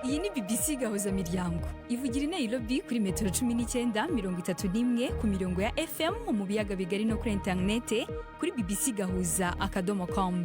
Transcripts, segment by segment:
Iyi ni BBC Gahuza Miryango, ivugira i Nairobi kuri metero 19, 31 ku mirongo ya FM mu biyaga bigari no kuri interinete kuri bbcgahuza.com.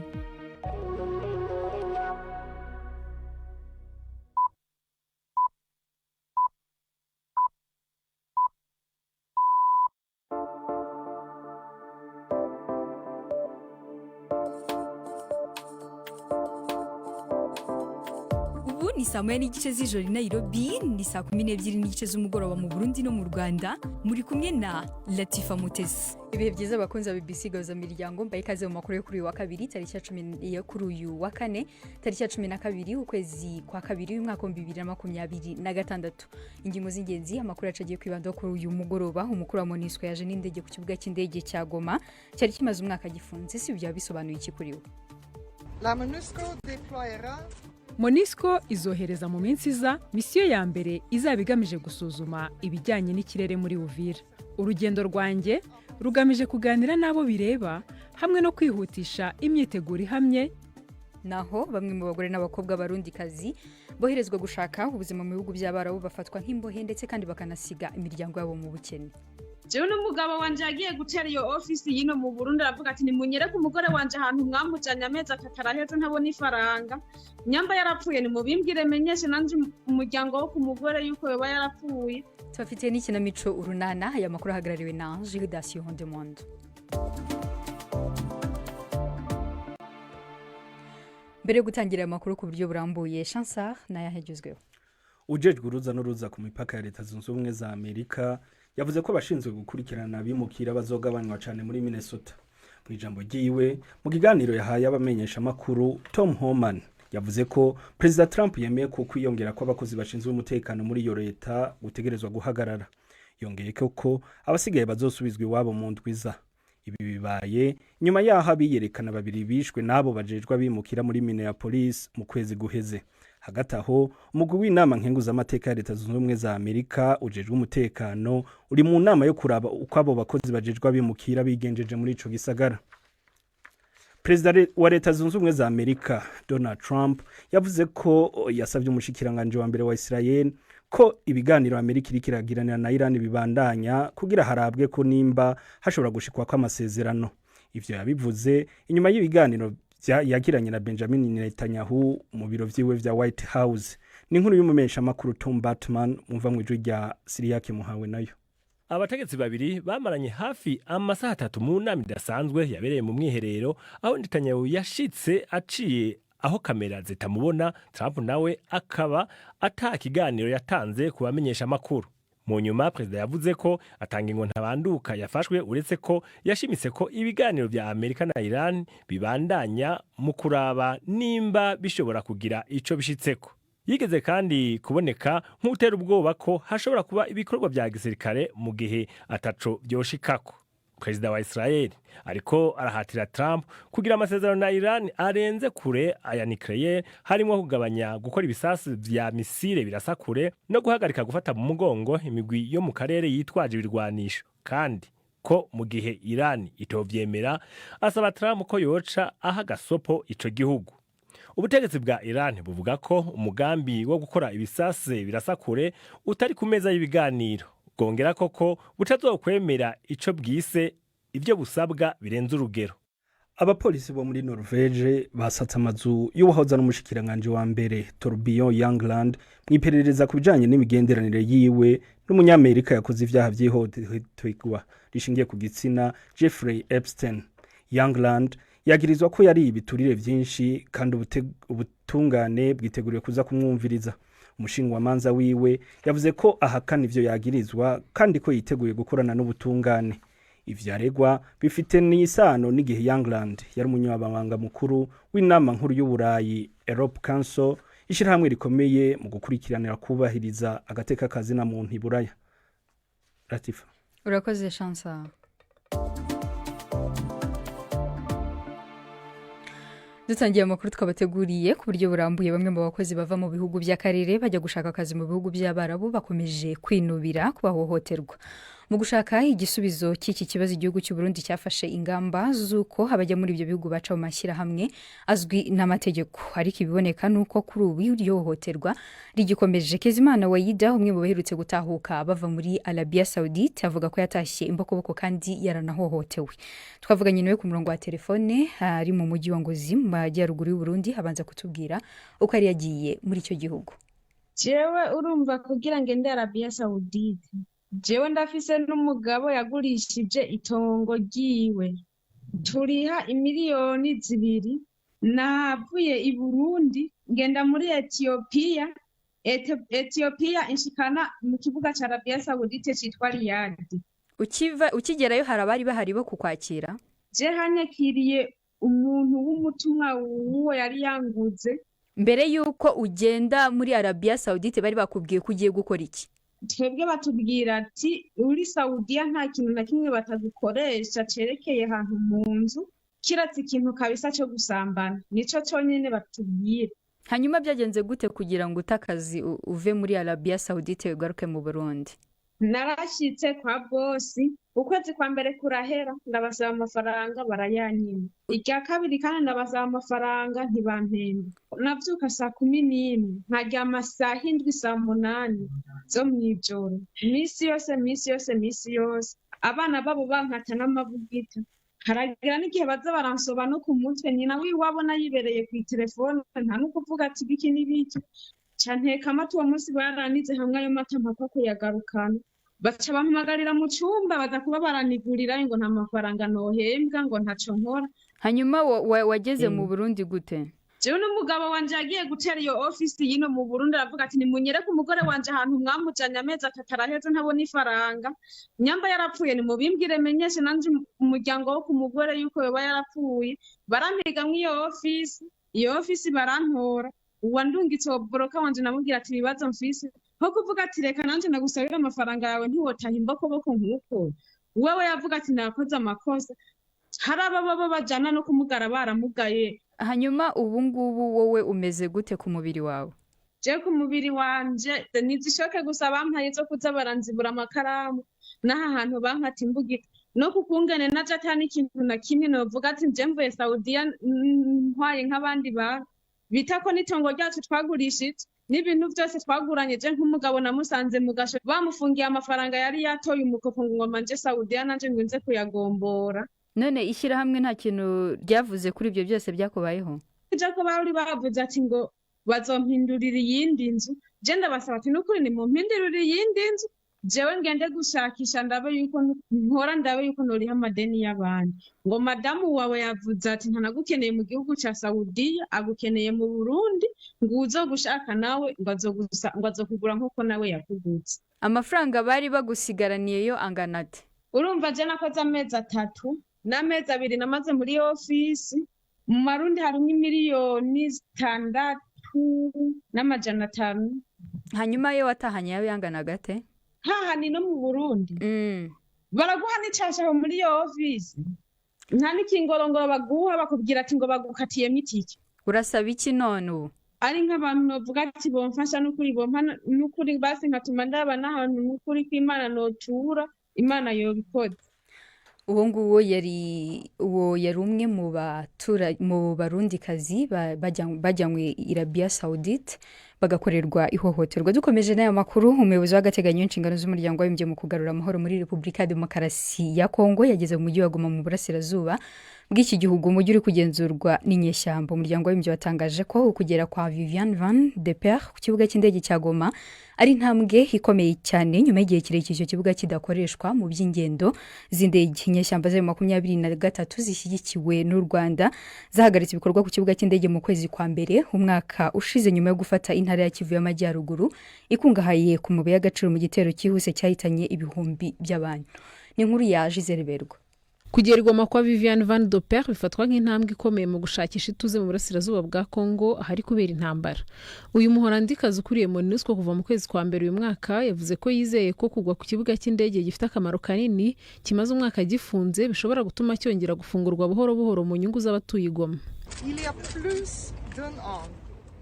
Ubu ni saa 1:30 z'ijoro i Nairobi, ni saa 12:30 z'umugoroba mu Burundi no mu Rwanda. Muri kumwe na Latifa Mutesi. Ibihe byiza, abakunzi ba BBC Gahuza Miryango. Mbaye ikaze mu makuru yo kuri uyu wa kabiri, tariki ya 10, yo kuri uyu wa kane, tariki ya 12 ukwezi kwa kabiri, umwaka wa 2026. Ingingo z'ingenzi amakuru yacu agiye kwibandaho kuri uyu mugoroba: umukuru wa MONUSCO yaje n'indege ku kibuga cy'indege cya Goma cyari kimaze umwaka gifunze. Si byaba bisobanuye iki kuri we? La MONUSCO déploiera MONUSCO izohereza mu minsi iza misiyo ya mbere izaba igamije gusuzuma ibijyanye n'ikirere muri Uvira. Urugendo rwanjye rugamije kuganira n'abo bireba hamwe no kwihutisha imyiteguro ihamye. Naho bamwe mu bagore n'abakobwa barundikazi boherezwa gushaka ubuzima mu bihugu by'Abarabu bafatwa nk'imbohe, ndetse kandi bakanasiga imiryango yabo mu bukene. Jewe n'umugabo wanje yagiye gutera iyo ofisi yino mu Burundi, aravuga ati: "Nimunyereke umugore wanje ahantu mwamujanye, amezi 3 araheze ntabona ifaranga. Nyamba yarapfuye nimubimbwire, menyeshe nanje umuryango wo ku mugore yuko yoba yarapfuye." Tubafitiye n'ikinamico Urunana. Aya makuru ahagarariwe na Gildas Hondemondo. Mbere yo gutangira aya makuru ku buryo burambuye, Chansar n'ayahegezweho. Ujejwe uruza n'uruza ku mipaka ya Leta Zunze Ubumwe za Amerika yavuze ko abashinzwe gukurikirana abimukira bazogabanywa cyane muri Minnesota. Mu ijambo ryiwe mu kiganiro yahaye abamenyeshamakuru, Tom Homan yavuze ko Perezida Trump yemeye ko kwiyongera kw'abakozi bashinzwe umutekano muri iyo leta gutegerezwa guhagarara. Yongeye ko abasigaye bazosubizwa iwabo mu ndwiza. Ibi bibaye nyuma yaho abiyerekana babiri bishwe n'abo bajejwe abimukira muri Minneapolis mu kwezi guheze. Hagati aho, umugwi w'inama nkenguzamateka ya Leta Zunze Ubumwe za Amerika ujejwe umutekano uri mu nama yo kuraba uko abo bakozi bajejwe abimukira bigenjeje muri ico gisagara. Perezida wa Leta Zunze Ubumwe za Amerika Donald Trump yavuze ko yasabye umushikiranganje wa mbere wa Israel ko ibiganiro Amerika iriko iragiranira na Iran bibandanya kugira harabwe ko nimba hashobora gushikwa kw'amasezerano. Ivyo yabivuze inyuma y'ibiganiro yagiranye na Benjamin Netanyahu mu biro vyiwe vya White House. Ni inkuru y'umumenyeshamakuru Tom Batman, mumva mu ijwi rya Siriyake Muhawe nayo. Abategetsi babiri bamaranye hafi amasaha 3 mu nama idasanzwe yabereye mu mwiherero, aho Netanyahu yashitse aciye aho kamera zitamubona, Trump nawe akaba ata kiganiro yatanze ku bamenyesha amakuru. Mu nyuma perezida yavuze ko atanga ingo ntabanduka yafashwe, uretse ko yashimitse ko ibiganiro vya Amerika na Iran bibandanya mu kuraba nimba bishobora kugira ico bishitseko. Yigeze kandi kuboneka nk'utera ubwoba ko hashobora kuba ibikorwa vya gisirikare mu gihe ataco vyoshikako. Perezida wa Israel ariko arahatira Trump kugira amasezerano na Iran arenze kure aya nucléaire, harimo kugabanya gukora ibisasu vya misile birasa kure no guhagarika gufata mu mugongo imigwi yo mu karere yitwaje ibirwanisho, kandi ko mu gihe Iran itovyemera asaba Trump ko yoca aha agasopo ico gihugu. Ubutegetsi bwa Iran buvuga ko umugambi wo gukora ibisase birasa kure utari ku meza y'ibiganiro, bwongera koko butazokwemera ico bwise ivyo busabwa birenze urugero. Abapolisi bo muri Norvege basatse amazu y'uwahoze ari umushikiranganje wa mbere Torbjørn Jagland mu iperereza ku bijanye n'imigenderanire yiwe n'umunyamerika yakoze ivyaha vy'ihohoterwa rishingiye ku gitsina Jeffrey Epstein. Jagland yagirizwa ko yari ibiturire vyinshi, kandi ubutungane bwiteguriwe kuza kumwumviriza. Umushingwamanza wiwe yavuze ko ahakana ivyo yagirizwa kandi ko yiteguye gukorana n'ubutungane. Ivyo aregwa bifite n'isano n'igihe Jagland yari umunyamabanga mukuru w'inama nkuru y'Uburayi, Europe Council, ishirahamwe rikomeye mu gukurikiranira kubahiriza agateka kazina muntu i Buraya. Latifa. Urakoze, Shansa. Dutangiye amakuru twabateguriye ku buryo burambuye. Bamwe mu bakozi bava mu bihugu by'akarere bajya gushaka akazi mu bihugu by'Abarabu bakomeje kwinubira kubahohoterwa. Mu gushaka igisubizo cy'iki kibazo, igihugu cy'u Burundi cyafashe ingamba z'uko abajya muri ibyo bihugu baca mu mashyirahamwe azwi n'amategeko, ariko ibiboneka ni uko kuri ubu iryo hohoterwa rigikomeje. Kezimana Wayida, umwe mu baherutse gutahuka bava muri Arabia Saudite, avuga ko yatashye imbokoboko kandi yaranahohotewe. Twavuganye nawe ku murongo wa telefone ari mu mujyi wa Ngozi mu majyaruguru y'u Burundi, abanza kutubwira uko yari yagiye muri icyo gihugu. Jewe urumva, kugira ngende Arabia Saudite, jewe ndafise n'umugabo yagurishije itongo ryiwe, turiha imiliyoni 2. Navuye i Burundi ngenda muri Etiyopiya. Etiyopiya inshikana mu kibuga ca Arabia Saudite citwa Riyadi. Ukiva, ukigerayo, hari abari bahari bo kukwakira? Je hanyakiriye umuntu w'umutumwa w'uwo yari yanguze. Mbere y'uko ugenda muri Arabia Saudite, bari bakubwiye ko ugiye gukora iki? Twebwe batubwira ati uri Saudiya nta kintu na kimwe batagukoresha cerekeye ahantu mu nzu, kiretse ikintu kabisa co gusambana, nico conyene batubwira. Hanyuma byagenze gute kugira ngo ute akazi, uve muri Arabia Saudite, ugaruke mu Burundi? Narashitse kwa bosi, ukwezi kwa mbere kurahera, ndabasaba amafaranga barayanyima. Irya kabiri kandi ndabasaba amafaranga, ntibampemba. Navyuka saa 11, nkaryama saa 7, saa 8 zo mw'ijoro, misi yose, misi yose, misi yose. Abana babo bankata n'amabugita, haragira n'igihe baza baransoba no ku mutwe. Nyina w'iwabo nayibereye kw'iterefone, nta n'ukuvuga ati biki n'ibiki. Ca nteka amata uwo munsi, baranize hamwe ayo mata mpaka kuyagarukana. Baca bampamagarira mu cumba, baza kuba baranigurira ngo nta mafaranga nohembwa, ngo ntaco nkora. Hanyuma wageze mu Burundi gute? Jewe n'umugabo wanje yagiye gutera iyo ofisi yino mu Burundi, aravuga ati nimunyereke umugore wanje ahantu mwamujanye, amezi 3 araheze ntabona ifaranga. Nyamba yarapfuye nimubimbwire, menyeshe nanje umuryango wo ku mugore yuko yoba yarapfuye. Barampiga mw'iyo ofisi, iyo ofisi barantora. Uwandungitse uwo broker wanje, namubwira ati ibibazo mfise, nko kuvuga ati reka nanje nagusabira amafaranga yawe, ntiwotaha imbokoboko nk'uko. Wewe yavuga ati nakoze amakosa. Hari ababa bajana no kumugara, baramugaye. Hanyuma ubu ngubu wowe umeze gute ku mubiri wawe? Je ku mubiri wanje nizishoke gusa bampaye zo kuza baranzibura amakaramu n'aha hantu bankata imbugita, no kukungene naje ata n'ikintu na kimwe novuga ati nje mvuye Saudiya ntwaye nk'abandi bantu, bita ko n'itongo ryacu twagurishije n'ibintu byose twaguranye. Je nk'umugabo namusanze mu gasho, bamufungiye amafaranga yari yatoye umukopo, ngo ngoma nje Saudiya nanje ngo nze kuyagombora. None ishyirahamwe nta kintu ryavuze kuri ibyo byose byakubayeho? Ija ko bari bavuze ati ngo bazompindurira iyindi nzu. Je ndabasaba ati nukuri nimumpindurire iyindi nzu, jewe ngende gushakisha, ndabe yuko nkora, ndabe yuko noriha amadeni y'abandi. Ngo madamu wawe yavuze ati ntanagukeneye mu gihugu ca Saudiya, agukeneye mu Burundi, ngo uzogushaka nawe ngo azokugura nkuko nawe yakuguze. Amafaranga bari bagusigaraniye yo angana ate? Urumva, je nakoze amezi 3, n'amezi 2 namaze muri ofisi, mu marundi harimwo imiliyoni 6,500. Hanyuma yo watahanye yawe yangana gate? Hahani no mu Burundi baraguha n'icashaho muri iyo ofisi, nta n'ikingorongoro baguha, bakubwira ati ngo bagukatiyemwo itike. Urasaba iki none ubu? Ari nk'abantu novuga ati bomfasha n'ukuri, bompa n'ukuri, basi nkatuma ndaba n'ahantu n'ukuri kw'Imana notura, Imana yobikoze. Uwo nguwo yari, uwo yari umwe mu Barundikazi bajyanywe i Arabia Saudite bagakorerwa ihohoterwa. Dukomeje n'aya makuru, umuyobozi w'agateganyo w'inshingano z'Umuryango w'Abibumbye mu kugarura amahoro muri Repubulika ya Demokarasi ya Kongo yageze mu mujyi wa Goma mu burasirazuba bw'iki gihugu, umujyi uri kugenzurwa n'inyeshyamba. Umuryango w'Abibumbye watangaje ko ukugera kwa Vivian Van de Perre ku kibuga cy'indege cya Goma ari intambwe ikomeye cyane nyuma y'igihe kirekire icyo kibuga kidakoreshwa mu by'ingendo z'indege. Inyeshyamba za M23 zishyigikiwe n'u Rwanda zahagaritse ibikorwa ku kibuga cy'indege mu kwezi kwa mbere umwaka ushize, nyuma yo gufata intara ya Kivu y'Amajyaruguru ikungahaye ku mabuye y'agaciro mu gitero cyihuse cyahitanye ibihumbi by'abantu. Ni inkuru ya Gisele Berwa. Kugera i Goma kwa Vivian Van de Perre bifatwa nk'intambwe ikomeye mu gushakisha ituze mu burasirazuba bwa Congo ahari kubera intambara. Uyu Muholandikazi ukuriye MONUSCO kuva mu kwezi kwa mbere uyu mwaka yavuze ko yizeye ko kugwa ku kibuga cy'indege gifite akamaro kanini, kimaze umwaka gifunze, bishobora gutuma cyongera gufungurwa buhoro buhoro mu nyungu z'abatuye i Goma. Il y a plus d'un an,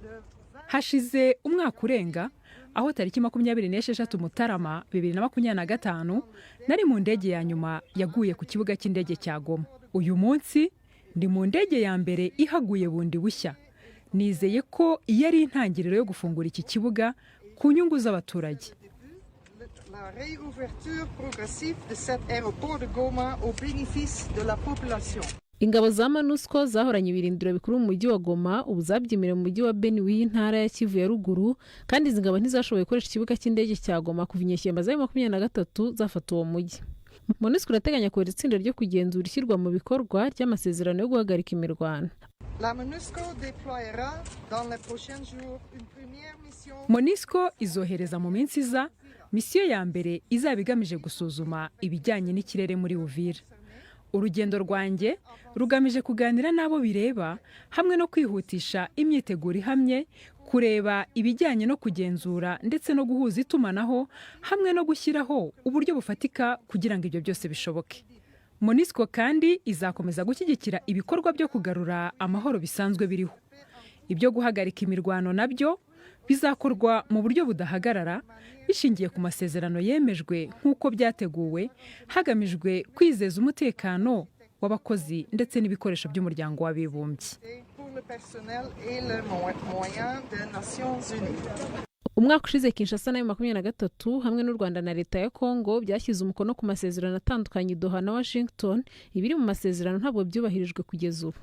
le Hashize umwaka urenga Aho tariki 26 Mutarama 2025 nari mu ndege ya nyuma yaguye ku kibuga cy'indege cya Goma. Uyu munsi ndi mu ndege ya mbere ihaguye bundi bushya. Nizeye ko iyo ari intangiriro yo gufungura iki kibuga ku nyungu z'abaturage. La réouverture progressive de cet aéroport de Goma au bénéfice de la population. Ingabo za MONUSCO zahoranye ibirindiro bikuru mu mujyi wa Goma, ubu zabyimiriye mu mujyi wa Beni w'iyi ntara ya Kivu ya Ruguru. Kandi izi ngabo ntizashoboye gukoresha ikibuga cy'indege cya Goma kuva inyeshyamba za 23 zafata uwo mujyi. MONUSCO irateganya kohereza itsinda ryo kugenzura ishyirwa mu bikorwa ry'amasezerano yo guhagarika imirwano. La MONUSCO déploiera dans les prochains jours une première mission MONUSCO izohereza mu minsi iza misiyo ya mbere izaba igamije gusuzuma ibijyanye n'ikirere muri Uvira. Urugendo rwanjye rugamije kuganira n'abo bireba hamwe no kwihutisha imyiteguro ihamye, kureba ibijyanye no kugenzura ndetse no guhuza itumanaho, hamwe no gushyiraho uburyo bufatika kugira ngo ibyo byose bishoboke. MONUSCO kandi izakomeza gushyigikira ibikorwa byo kugarura amahoro bisanzwe biriho. Ibyo guhagarika imirwano nabyo bizakorwa mu buryo budahagarara, bishingiye ku masezerano yemejwe nk'uko byateguwe, hagamijwe kwizeza umutekano w'abakozi ndetse n'ibikoresho by'Umuryango w'Abibumbye. pour le personnel et les moyens des Nations Unies. Umwaka ushize, Kinshasa na 23 hamwe n'u Rwanda na Leta ya Kongo byashyize umukono ku masezerano atandukanye i Doha na Washington. Ibiri mu masezerano ntabwo byubahirijwe kugeza ubu.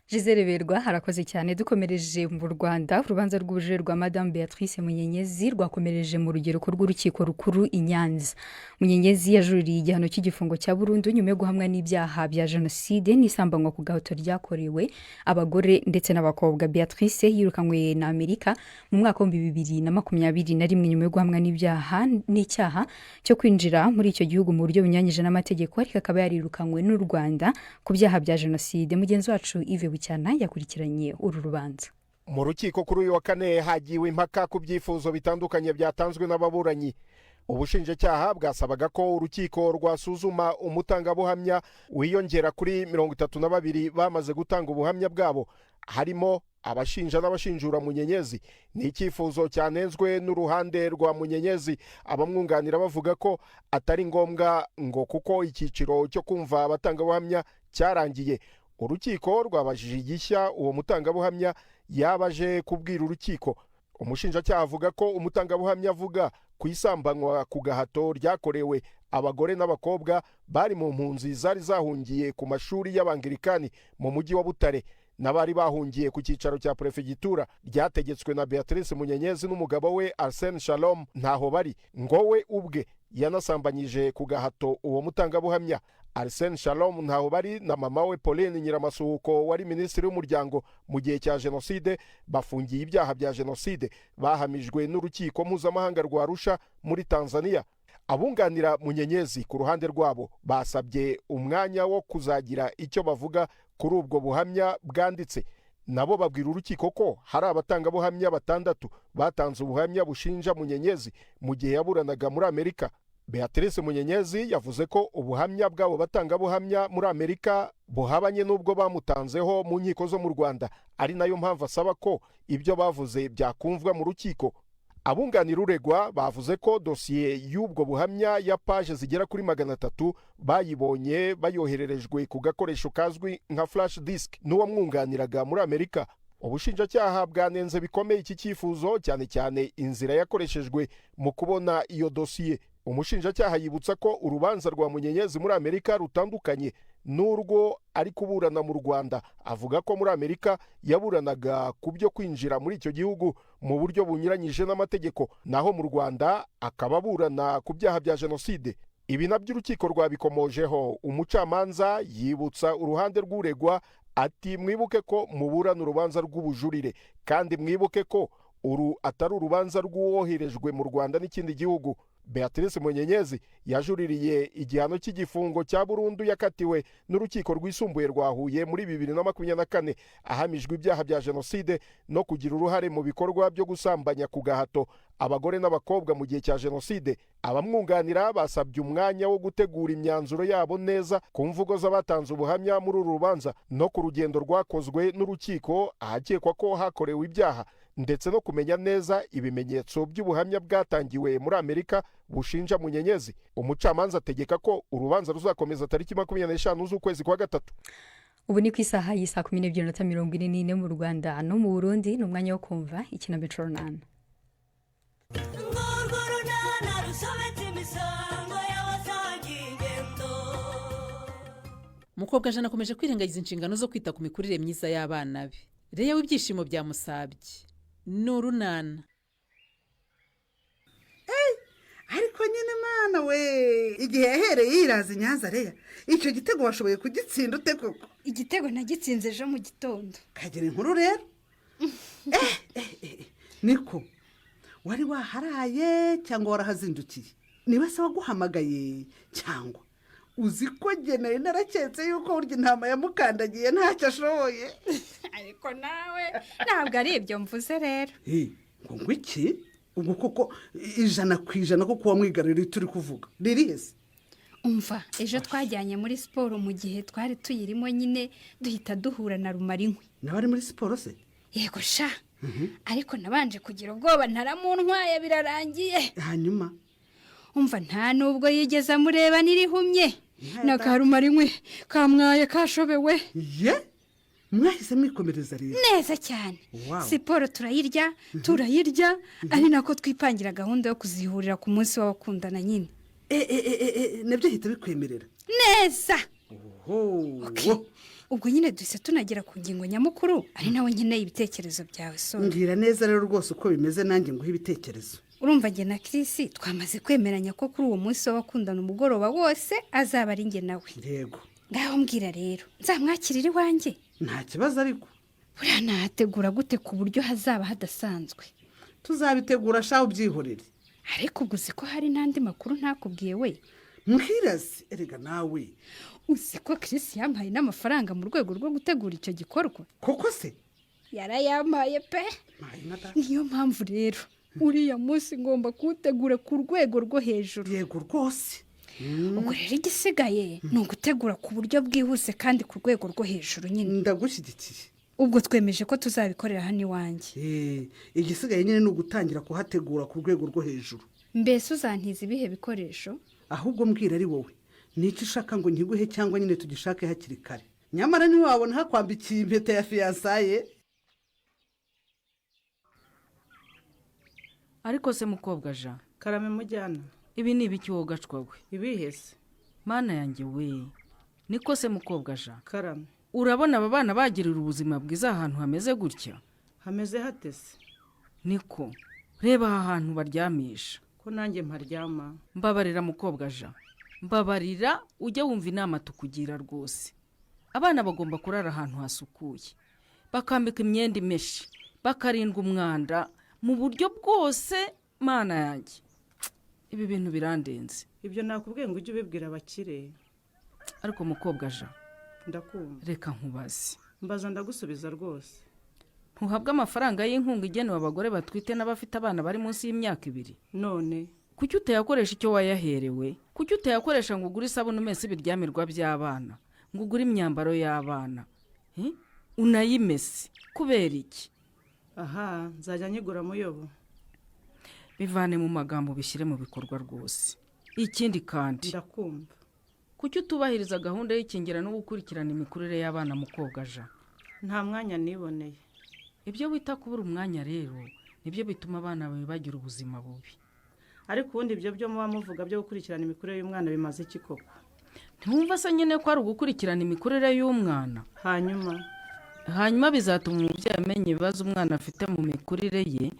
Gisele Berwa, harakoze cyane. Dukomereje mu Rwanda, urubanza rw'ubujurire rwa Madamu Beatrice Munyenyezi rwakomereje mu rugereko rw'Urukiko Rukuru i Nyanza. Munyenyezi yajuririye igihano cy'igifungo cya burundu nyuma yo guhamwa n'ibyaha bya jenoside n'isambanywa ku gahato ryakorewe abagore ndetse n'abakobwa. Beatrice yirukanywe na Amerika mu mwaka wa 2021 nyuma yo guhamwa n'ibyaha n'icyaha cyo kwinjira muri icyo gihugu mu buryo bunyuranyije n'amategeko, ariko akaba yarirukanywe n'u Rwanda ku byaha bya jenoside. Mugenzi wacu Yves Bucyana yakurikiranye uru rubanza. Mu rukiko kuri uyu wa kane hagiwe impaka ku byifuzo bitandukanye byatanzwe n'ababuranyi. Ubushinjacyaha bwasabaga ko urukiko rwasuzuma umutangabuhamya wiyongera kuri 32 bamaze gutanga ubuhamya bwabo, harimo abashinja n'abashinjura Munyenyezi. Ni icyifuzo cyanenzwe n'uruhande rwa Munyenyezi, abamwunganira bavuga ko atari ngombwa, ngo kuko icyiciro cyo kumva abatangabuhamya cyarangiye. Urukiko rwabajije igishya uwo mutangabuhamya yaba aje kubwira urukiko. Umushinjacyaha avuga ko umutangabuhamya avuga ku isambanywa ku gahato ryakorewe abagore n'abakobwa bari mu mpunzi zari zahungiye ku mashuri y'Abangirikani mu mujyi wa Butare n'abari bahungiye ku cyicaro cya perefegitura, ryategetswe na Beatrice Munyenyezi n'umugabo we Arsene Shalom Ntaho Bari. Ngo we ubwe yanasambanyije ku gahato uwo mutangabuhamya. Arsene Shalom Ntaho Bari na mama we Pauline Nyiramasuhuko, wari minisitiri w'umuryango mu gihe cya jenoside, bafungiye ibyaha bya jenoside bahamijwe n'Urukiko Mpuzamahanga rwa Arusha muri Tanzania. Abunganira Munyenyezi ku ruhande rwabo basabye umwanya wo kuzagira icyo bavuga kuri ubwo buhamya bwanditse. Nabo babwira urukiko ko hari abatangabuhamya batandatu batanze ubuhamya bushinja Munyenyezi mu gihe yaburanaga muri Amerika. Beatrice Munyenyezi yavuze ko ubuhamya bw'abo batangabuhamya muri Amerika buhabanye n'ubwo bamutanzeho mu nkiko zo mu Rwanda, ari nayo mpamvu asaba ko ibyo bavuze byakumvwa mu rukiko. Abunganira uregwa bavuze ko dosiye y'ubwo buhamya ya paje zigera kuri 300 bayibonye bayohererejwe ku gakoresho kazwi nka flash disk n'uwamwunganiraga muri Amerika. Ubushinjacyaha bwanenze bikomeye iki cyifuzo, cyane cyane inzira yakoreshejwe mu kubona iyo dosiye. Umushinjacyaha yibutsa ko urubanza rwa Munyenyezi muri Amerika rutandukanye n'urwo ari kuburana mu Rwanda. Avuga ko muri Amerika yaburanaga ku byo kwinjira muri icyo gihugu mu buryo bunyuranyije n'amategeko, naho mu Rwanda akaba aburana ku byaha bya jenoside. Ibi nabyo urukiko rwabikomojeho. Umucamanza yibutsa uruhande rw'uregwa ati: "Mwibuke ko muburana urubanza rw'ubujurire, kandi mwibuke ko uru atari urubanza rw'uwoherejwe mu Rwanda n'ikindi gihugu." Beatrice Munyenyezi yajuririye igihano cy'igifungo cya burundu yakatiwe n'Urukiko Rwisumbuye rwa Huye muri 2024, ahamijwe ibyaha bya jenoside no kugira uruhare mu bikorwa byo gusambanya ku gahato abagore n'abakobwa mu gihe cya jenoside. Abamwunganira basabye umwanya wo gutegura imyanzuro yabo neza ku mvugo z'abatanze ubuhamya muri uru rubanza no ku rugendo rwakozwe n'urukiko ahakekwa ko hakorewe ibyaha. ndetse no kumenya neza ibimenyetso by'ubuhamya bwatangiwe muri Amerika bushinja Munyenyezi. Umucamanza ategeka ko urubanza ruzakomeza tariki 25 z'ukwezi kwa gatatu. Ubu ni ku isaha y'isaa 12:44 mu Rwanda no mu Burundi. Ni umwanya wo kumva ikinamico Runana. Urwo runana rusobetse imisango y'abasangiye ingendo. Umukobwa Jana akomeje kwirengagiza inshingano zo kwita ku mikurire myiza y'abana be. Reya w'ibyishimo byamusabye ni Urunana. Ariko nyine Mana we, igihe yahereye yiraza i Nyanza, Reya, icyo gitego washoboye kugitsinda ute koko? Igitego nagitsinze ejo mu gitondo. Kagira inkuru rero. Eh, niko wari waharaye cyangwa warahazindukiye? Niba se waguhamagaye, cyangwa uzi ko njye nari naraketse yuko burya intama yamukandagiye ntacyo ashoboye? Ariko nawe ntabwo ari ibyo mvuze rero. Ngo iki? Ubwo koko 100% koko wamwigaruriye turi kuvuga ririhe se? Umva, ejo twajyanye muri siporo. Mu gihe twari tuyirimo nyine duhita duhura na Rumarinkwi. Nawe ari muri siporo se? Yego sha, ariko nabanje kugira ubwoba, ntaramuntwaye birarangiye. Hanyuma? Umva, nta nubwo yigeze amureba n'irihumye na ka Rumarinkwi kamwaye kashobewe. Ye, mwahise mwikomereza rero? Neza cyane. Wow. Siporo turayirya, turayirya, ari nako twipangira gahunda yo kuzihurira ku munsi w'abakundana nyine. Nabyo hita bikwemerera? Neza. Oho. Ubwo nyine duhise tunagera ku ngingo nyamukuru, ari nawe nkeneye ibitekerezo byawe, so Mbwira neza rero rwose uko bimeze, nanjye nguhe ibitekerezo. Urumva, njye na Chris twamaze kwemeranya ko kuri uwo munsi w'abakundana umugoroba wose azaba ari njye nawe. Ngaho mbwira rero, nzamwakirira iwanjye? Nta kibazo ariko. Buriya nahategura gute ku buryo hazaba hadasanzwe? Tuzabitegura shaho, ubyihorere. Ariko ubwo uzi ko hari n'andi makuru ntakubwiye we? Mbwiraze erega nawe. Uzi ko Chris yampaye n'amafaranga mu rwego rwo gutegura icyo gikorwa? Koko se? Yarayampaye pe. Niyo mpamvu rero uriya munsi ngomba kuwutegura ku rwego rwo hejuru. Yego rwose. Ubwo rero igisigaye ni ugutegura ku buryo bwihuse kandi ku rwego rwo hejuru nyine. Ndagushyigikiye. Ubwo twemeje ko tuzabikorera hano iwanjye. Igisigaye nyine ni ugutangira kuhategura ku rwego rwo hejuru. Mbese uzantiza ibihe bikoresho? Ahubwo mbwira, ari wowe nicyo ushaka ngo nkiguhe, cyangwa nyine tugishake hakiri kare? Nyamara ntiwabona hakwambikiye impeta ya fiançailles. Ariko se mukobwa Jean? Karame mujyana. Ibi ni ibiki wowe gacwa we? Ibihe se? Mana yanjye we! Niko se mukobwa Jean? Karame. Urabona aba bana bagirira ubuzima bwiza ahantu hameze gutya? Hameze hate se? Niko, reba aha hantu baryamisha. Ko nanjye mparyama? Mbabarira mukobwa Jean, mbabarira, ujye wumva inama tukugira rwose. Abana bagomba kurara ahantu hasukuye, bakambika imyenda imeshe, bakarindwa umwanda mu buryo bwose. Mana yanjye, ibi bintu birandenze. Ibyo nakubwiye ngo ujye ubibwira abakire. Ariko mukobwa Jean. Ndakumva. Reka nkubaze. Mbaza ndagusubiza rwose. Ntuhabwe amafaranga y'inkunga igenewe abagore batwite n'abafite abana bari munsi y'imyaka 2? None? Kuki utayakoresha icyo wayaherewe? Kuki utayakoresha ngo ugure isabune, umese ibiryamirwa by'abana, ngo ugure imyambaro y'abana, unayimese? Kubera iki? Aha nzajya nyigura muyobo. Bivane mu magambo bishyire mu bikorwa rwose. Ikindi kandi, Ndakumva. kuki utubahiriza gahunda y'ikingira no gukurikirana imikurire y'abana, mukobwa Jean? Nta mwanya niboneye. Ibyo wita kubura umwanya rero nibyo bituma abana bawe bagira ubuzima bubi. Ariko ubundi ibyo byo muba muvuga byo gukurikirana imikurire y'umwana bimaze iki koko? Ntiwumva se nyine ko ari ugukurikirana imikurire y'umwana? Hanyuma? Hanyuma bizatuma umubyeyi amenya ibibazo umwana afite mu mikurire ye,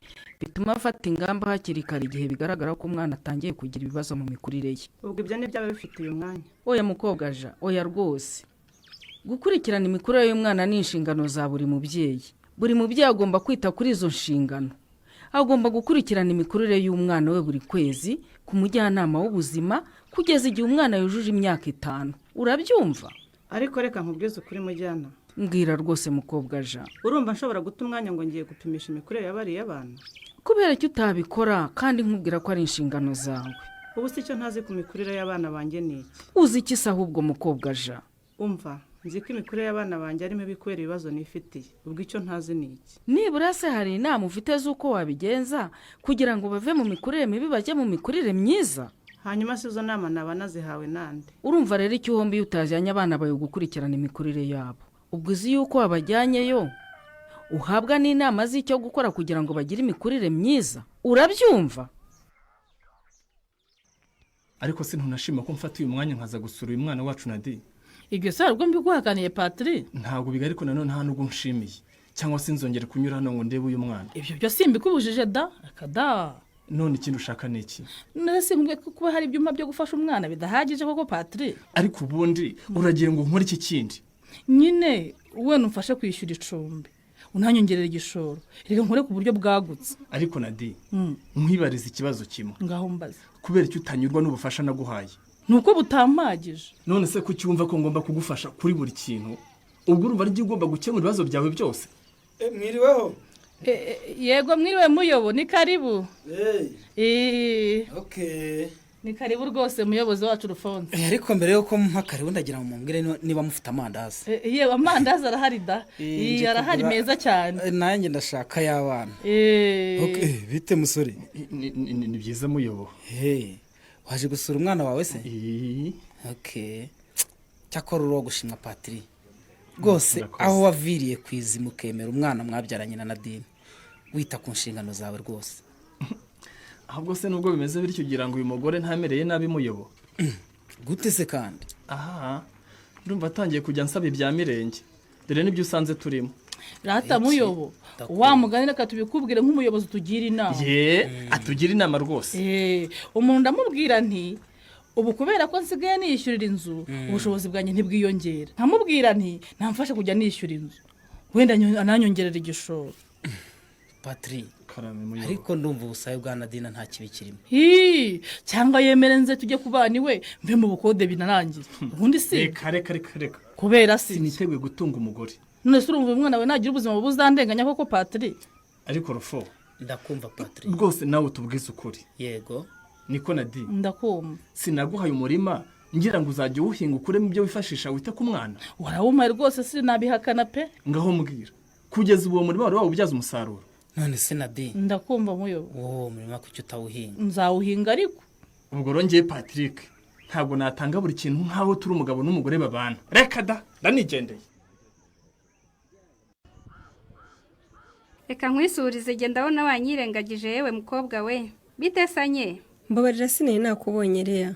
bituma afata ingamba hakiri kare igihe bigaragara ko umwana atangiye kugira ibibazo mu mikurire ye. Ubwo ibyo ni byaba bifitiye umwanya. Oya mukobwa Ja, oya rwose. Gukurikirana imikurire y'umwana ni inshingano za buri mubyeyi. Buri mubyeyi agomba kwita kuri izo nshingano. Agomba gukurikirana imikurire y'umwana we buri kwezi ku mujyanama w'ubuzima kugeza igihe umwana yujuje imyaka 5. Urabyumva? Ariko reka nkubwize ukuri mujyana. Mbwira rwose mukobwa Jean. Urumva nshobora guta umwanya ngo ngiye gupimisha imikurire y'abariya bana? Kubera ko utabikora kandi nkubwira ko ari inshingano zawe? Ubu si icyo ntazi ku mikurire y'abana banjye ni iki? Uzi iki se ahubwo mukobwa Jean? Umva. Nzi ko imikurire y'abana banjye ari mibi kubera ibibazo nifitiye. Ubwo icyo ntazi ni iki? Nibura se hari inama ufite z'uko wabigenza kugira ngo bave mu mikurire mibi bajye mu mikurire myiza? Hanyuma se izo nama naba nazihawe nande? Urumva rero icyo uhomba iyo utajyanye abana bawe gukurikirana imikurire yabo. Ubwo uzi yuko wabajyanyeyo uhabwa n'inama z'icyo gukora kugira ngo bagire imikurire myiza, urabyumva? Ariko se ntunashima ko mfata uyu mwanya nkaza gusura uyu mwana wacu Nadi? Ibyo se hari ubwo mbiguhakaniye, Patiri? Ntabwo biga, ariko nanone nta nubwo nshimiye cyangwa se nzongere kunyura hano ngo ndebe uyu mwana. Ibyo byo simbikubujije da, akada. None ikindi ushaka ni iki? None sinkubwiye ko kuba hari ibyuma byo gufasha umwana bidahagije koko, Patiri? Ariko ubundi uragira ngo nkore iki kindi? Nyine wenda umfashe kwishyura icumbi, unanyongerera igishoro, reka nkore ku buryo bwagutse. Ariko Nadi, nkwibariza ikibazo kimwe. Ngaho mbaze. Kubera icyo utanyurwa n'ubufasha naguhaye? Ni uko butampagije. None se kuki wumva ko ngomba kugufasha kuri buri kintu? Ubwo urumva ari ugomba gukemura ibibazo byawe byose? Mwiriweho. Yego, mwiriwe muyobo, ni karibu. Okay. Ni karibu rwose, muyobozi wacu Rufonse. Ariko mbere yuko mpa karibu, ndagira ngo mumbwire niba mufite amandazi. Yewe, amandazi arahari da. Nje arahari meza cyane. Nanjye ndashaka ay'abana. Okay, bite musore? Ni byiza muyobo. Waje gusura umwana wawe se? Okay. Cyakora uri uwo gushimwa, Patiri, rwose. Murakoze. Aho waviriye ku izima ukemera umwana mwabyaranye na Nadine, wita ku nshingano zawe rwose. Ahubwo se nubwo bimeze bityo, ugira ngo uyu mugore ntamereye nabi, muyobo? Gute se kandi? Aha ndumva atangiye kujya nsaba ibya mirenge, dore n'ibyo usanze turimo. Rata muyobo, wa mugani reka tubikubwire nk'umuyobozi tugira inama. Ye, atugira inama rwose. Umuntu ndamubwira nti ubu kubera ko nsigaye niyishyurira inzu, ubushobozi bwanjye ntibwiyongera. Nkamubwira nti namfashe kujya nishyura inzu, wenda ananyongerera igishoro. Patiri, Karame muyobo. ariko ndumva ubusabe bwa Nadine nta kibi kirimo. Hi, cyangwa yemere nze tujye kubana iwe, mve mu bukode binarangiye ubundi si? Reka, reka, reka, reka. Kubera si? Siniteguye gutunga umugore. None se urumva uyu mwana we nagira ubuzima bubi uzandenganya koko, Patiri? Ariko Rufo, Ndakumva, Patiri. rwose nawe utubwize ukuri. Yego. Niko Nadi? Ndakumva. Sinaguhaye umurima ngira ngo uzajya uwuhinga ukuremo ibyo wifashisha wite ku mwana? Warawumpaye rwose, sinabihakana pe. Ngaho mbwira, kugeza ubu uwo murima wari wawubyaza umusaruro? None se Nadine, Ndakumva muyobo. wowe murima kuki utawuhinga? Nzawuhinga ariko. Ubwo rongeye Patrick, ntabwo natanga buri kintu nk'aho turi umugabo n'umugore babana. Reka da, ndanigendeye. Reka nkwisurize, genda, ndabona wanyirengagije. Yewe mukobwa we, bitesanye. Mbabarira, sinari nakubonye, Leya.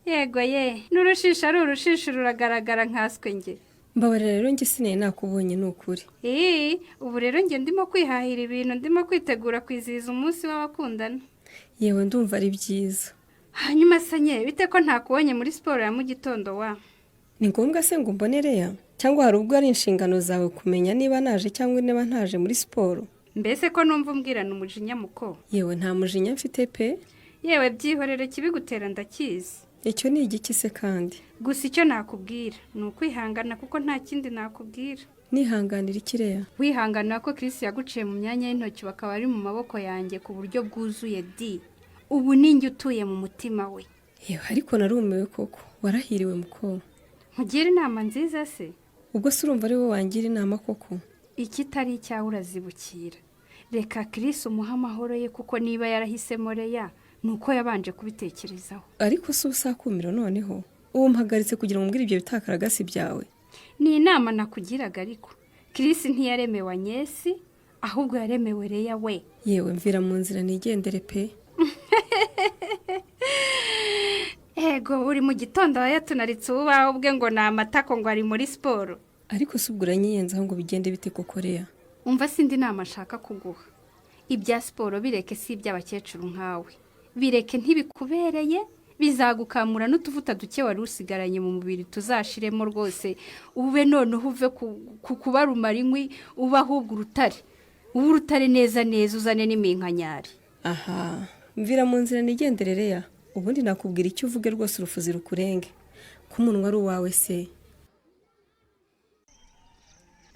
Yego ye, n'urushisho ari urushisho ruragaragara nkaswe nge. Mbabarira rero, njye sinari nakubonye ni ukuri. Ii, ubu rero njye ndimo kwihahira ibintu, ndimo kwitegura kwizihiza umunsi w'abakundana. Yewe, ndumva ari byiza. Hanyuma sanye, bite ko ntakubonye muri siporo ya mu gitondo wa? Ni ngombwa se ngo umbone, Leya? Cyangwa hari ubwo ari inshingano zawe kumenya niba naje cyangwa niba ntaje muri siporo? Mbese ko numva umbwirana umujinya, muko? Yewe, nta mujinya mfite pe. Yewe, byihorere, kibigutera ndakizi. Icyo ni igiki se kandi? Gusa icyo nakubwira ni ukwihangana, kuko nta kindi nakubwira. Nihanganira iki, Leya? Wihanganira ko Chris yaguciye mu myanya y'intoki, bakaba ari mu maboko yanjye ku buryo bwuzuye di. Ubu ninjye utuye mu mutima we. Yewe, ariko narumiwe koko, warahiriwe muko. Nkugire inama nziza se? Ubwo se urumva ari wowe wangira inama koko? Ikitari icyawe urazibukira. Reka Chris umuhe amahoro ye, kuko niba yarahisemo Leya ni uko yabanje kubitekerezaho. Ariko si usakumiro noneho ubu mpagaritse kugira ngo umbwire ibyo bitakaragasi byawe? Ni inama nakugiraga, ariko Chris ntiyaremewe Agnès, ahubwo yaremewe Leya we. Yewe, mvira mu nzira nigendere pe. Ego, buri mu gitondo aba yatunaritse ububaho bwe ngo ni amatako, ngo ari muri siporo. Ariko si ubwo uranyiyenzaho ngo bigende bite koko, Leya? Umva, sindi nama nshaka kuguha. Ibya siporo bireke, si iby'abakecuru nkawe. Bireke, ntibikubereye, bizagukamura n'utuvuta duke wari usigaranye mu mubiri tuzashiremo rwose. Ube noneho uve ku kuba rumara inkwi, ube ahubwo urutare, ube urutare neza neza, uzane n'iminkanyari. Aha, mvira mu nzira nigendere, Leya. Ubundi nakubwira icyo uvuge rwose urufuzi rukurenge, ko umunwa ari uwawe se?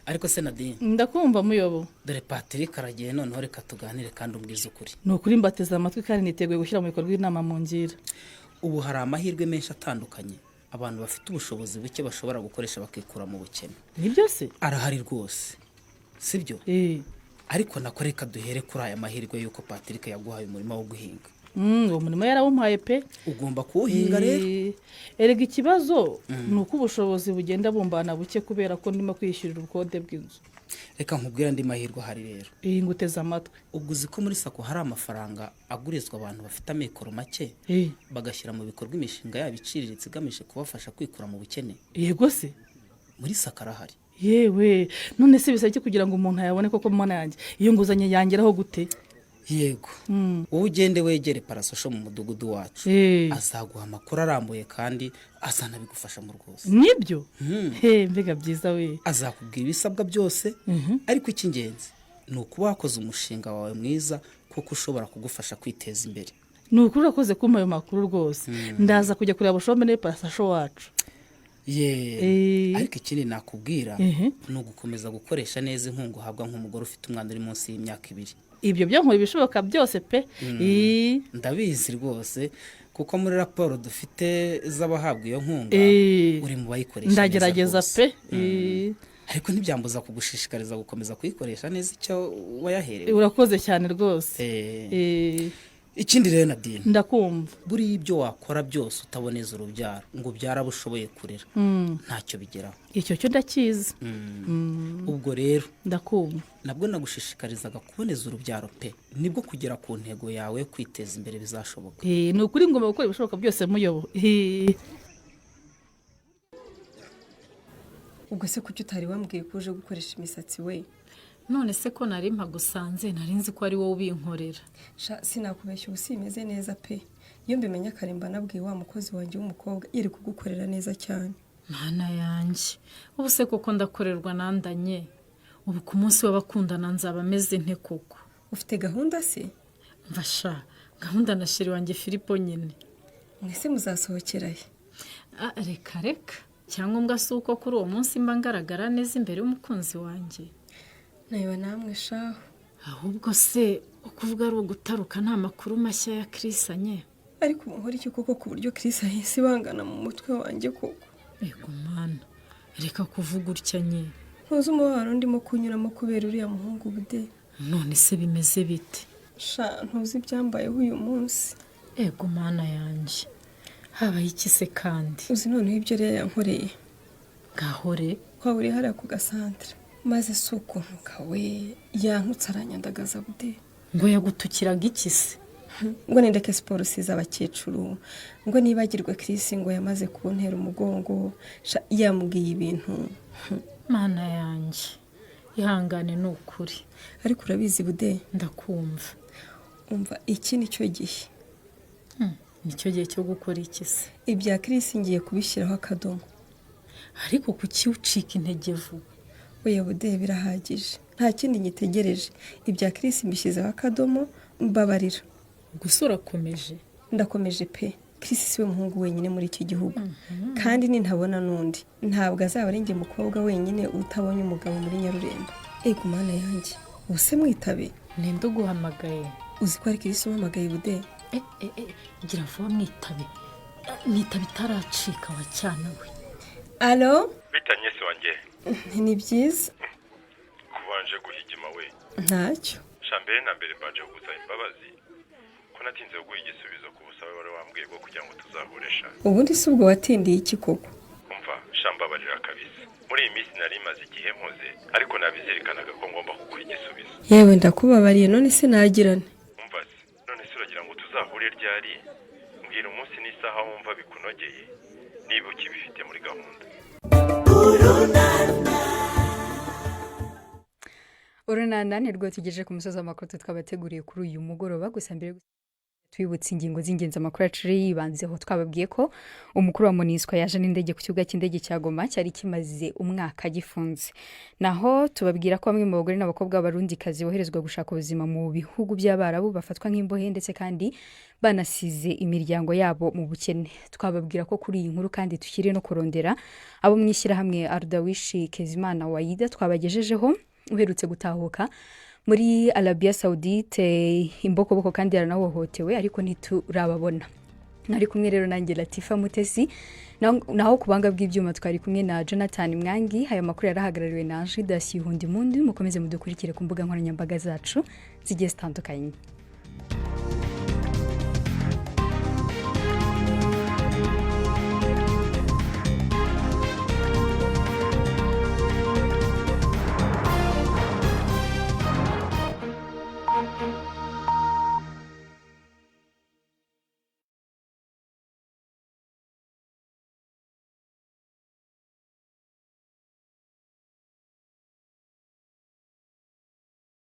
Ariko se Nadine, Ndakumva muyobo. dore Patrick aragiye, noneho reka tuganire kandi umbwize ukuri. Ni ukuri mbateze amatwi kandi niteguye gushyira mu bikorwa inama mu ngira. Ubu hari amahirwe menshi atandukanye. Abantu bafite ubushobozi buke bashobora gukoresha bakikura mu bukene. Nibyo se? Arahari rwose, sibyo? Ariko nako reka duhere kuri aya mahirwe y'uko Patrick yaguhaye umurima wo guhinga. Uwo murimo yarawumpaye pe. Ugomba kuwuhinga rero. Erega ikibazo ni uko ubushobozi bugenda bumbana buke kubera ko ndimo kwishyurira ubukode bw'inzu. Reka nkubwire andi mahirwe ahari rero. Iyi nguteze amatwi. Ubwo uzi ko muri SACCO hari amafaranga agurizwa abantu bafite amikoro make, bagashyira mu bikorwa imishinga yabo iciriritse igamije kubafasha kwikura mu bukene? Yego se? Muri SACCO arahari. Yewe, none se bisaba iki kugira ngo umuntu ayabone koko? Mana yanjye, iyo nguzanyo yangeraho gute? Yego, wowe ugende wegere parasosho mu mudugudu wacu, azaguha amakuru arambuye kandi azanabigufashamo rwose. Nibyo? He, mbega byiza we! Azakubwira ibisabwa byose, ariko icy'ingenzi ni ukuba wakoze umushinga wawe mwiza, kuko ushobora kugufasha kwiteza imbere. Ni ukuri urakoze kumpa ayo makuru rwose. Ndaza kujya kureba bushombe parasasho wacu. Ye, ariko ikindi nakubwira ni ugukomeza gukoresha neza inkunga uhabwa nk'umugore ufite umwana uri munsi y'imyaka 2. Ibyo byo nkora ibishoboka byose pe. Ndabizi rwose, kuko muri raporo dufite z'abahabwa iyo nkunga uri mu bayikoresha neza Ndagerageza rwose. pe. Ariko ntibyambuza kugushishikariza gukomeza kuyikoresha neza icyo wayaherewe. Urakoze cyane rwose. Ikindi rero, Nadine. Ndakumva. Buriya ibyo wakora byose utaboneza urubyaro ngo ubyare abo ushoboye kurera, ntacyo bigeraho. Icyo cyo ndakizi. Ubwo rero Ndakumva. nabwo nagushishikarizaga kuboneza urubyaro pe, nibwo kugera ku ntego yawe yo kwiteza imbere bizashoboka. Ni ukuri ngomba gukora ibishoboka byose muyobo. Ubwo se kuki utari wambwiye ko uje gukoresha imisatsi we? None se ko nari mpagusanze, nari nzi ko ari wowe ubinkorera. Sha, sinakubeshya, ubu simeze neza pe. Iyo mbimenya kare mba nabwiye wa mukozi wanjye w'umukobwa, yari kugukorera neza cyane. Mana yanjye, ubu se koko ndakorerwa nandanye? Ubu ku munsi w'abakundana nzaba ameze nte koko? Ufite gahunda se? Mva sha, gahunda na chéri wanjye Filipo nyine. Mwese muzasohokera he? Ah, reka reka, icyangombwa si uko kuri uwo munsi mba ngaragara neza imbere y'umukunzi wanjye. Nayo namwe shaho. Ahubwo se ukuvuga ari ugutaruka, nta makuru mashya ya Chris anye? Ariko ubu nkora iki koko, ku buryo Chris ahise ibangana mu mutwe wanjye koko? Ego mana, reka kuvuga utya nye. Ntuzi umubabaro ndimo kunyuramo kubera uriya muhungu bude. None se bimeze bite? Sha, ntuzi ibyambayeho uyu munsi. Ego mana yanjye, habaye iki se kandi? Uzi noneho ibyo rero yankoreye? Gahore. Twaba uri hariya ku gasantere, maze si ukuntu kawe yantutse aranyandagaza bude. Ngo yagutukiraga iki se? Ngo nindeke siporo siza abakecuru, ngo nibagirwe Chris, ngo yamaze kuntera umugongo. Sha, yambwiye ibintu. Mana yanjye, ihangane ni ukuri. Ariko urabizi bude. Ndakumva. Umva, iki ni cyo gihe. Nicyo gihe cyo gukora iki se? Ibya Chris ngiye kubishyiraho akadomo. Ariko kuki ucika intege vuba? Oya bude, birahagije, nta kindi ngitegereje. Ibya Chris mbishyizeho akadomo, mbabarira. Gusa urakomeje? Ndakomeje pe. Chris siwe muhungu wenyine muri iki gihugu, kandi nintabona n'undi ntabwo azaba ari njye mukobwa wenyine utabonye umugabo muri Nyarurembo. Ego mana yanjye, ubu se mwitabe? Ninde uguhamagaye? Uzi ko ari Chris umpamagaye bude? Eh, eh, eh, gira vuba mwitabe, mwitabe itaracika wa cyana we. Allo? Bitanye se wanjye? Ni byiza. Kubanje guhigima we. Ntacyo. Sha, mbere na mbere mbanje kugusaba imbabazi ko natinze kuguha igisubizo ku busabe wari wambwiye bwo kugira ngo tuzahure sha. Ubundi si ubwo watindiye iki koko? Umva sha, mbabarira kabisa, muri iyi minsi nari maze igihe mpoze, ariko nabizirikanaga ko ngomba kuguha igisubizo. Yewe, ndakubabariye, none se nagirane? Umva se, none se uragira ngo tuzahure ryari? Mbwira umunsi n'isaha wumva bikunogeye, niba ukibifite muri gahunda. Urunana ni rwo tugejeje ku musozi w'amakuru twabateguriye kuri uyu mugoroba. Gusa mbere twibutse ingingo z'ingenzi amakuru yacu yibanzeho. Twababwiye ko umukuru wa MONUSCO yaje n'indege ku kibuga cy'indege cya Goma cyari kimaze umwaka gifunze. Naho tubabwira ko bamwe mu bagore n'abakobwa b'Abarundikazi boherezwa gushaka ubuzima mu bihugu by'Abarabu bafatwa nk'imbohe, ndetse kandi banasize imiryango yabo mu bukene. Twababwira ko kuri iyi nkuru kandi tukiri no kurondera abo mu ishyirahamwe Arudawishi Kezimana Wayida twabagejejeho, uherutse gutahuka muri Arabia Saudite imbokoboko kandi yaranahohotewe, ariko ntiturababona. Mwari kumwe rero nanjye Latifa Mutesi, naho ku buhanga bw'ibyuma twari kumwe na Jonathan Mwangi. Aya makuru yarahagarariwe na Ange Dasi Mukomeze mudukurikire ku mbuga nkoranyambaga zacu zigiye zitandukanye.